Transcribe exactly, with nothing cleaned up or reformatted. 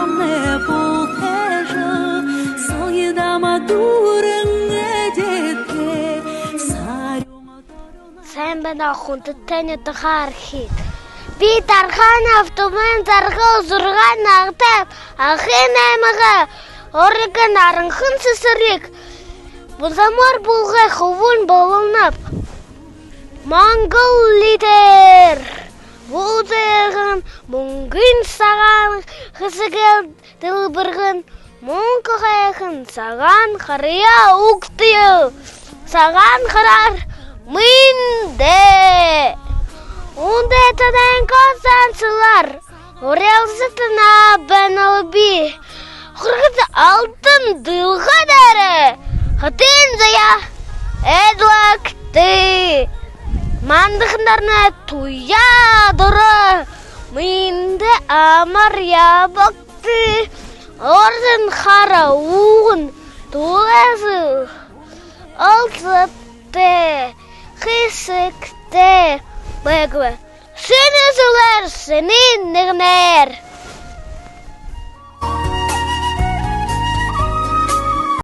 Бултажа, соёдома дүүрэн эдеэтэй, сарюун... Сайн байна, хүндэтэ нютагаархид. Би Дархан Автомын Жаргал, зургаан наһатайб. Агын аймагай Оригон, Аранхан сэсэрийг Бузамар булагай хүбүүн болоноб. Монгол литер. Бү зээһэн мүнгэн сагаан хэсэгэл дэлбэргэн, мүнхэ һайхан Сагаан һараяа угтая. Сагаан һараар мэндэ! Үндэр танай гол заншалаар урилсатанаа байнал би. Хүрхэ алтан дэлхэй дээрэ хатан заяа эдлэгты. Мандаханарнай туяа дороо мэндэ амар ябагты. Ордон хара үгэн тулаазал олзотой, хэшэгтэй байгты. Шэнэ жэлээр, шэнэ нэгэнээр!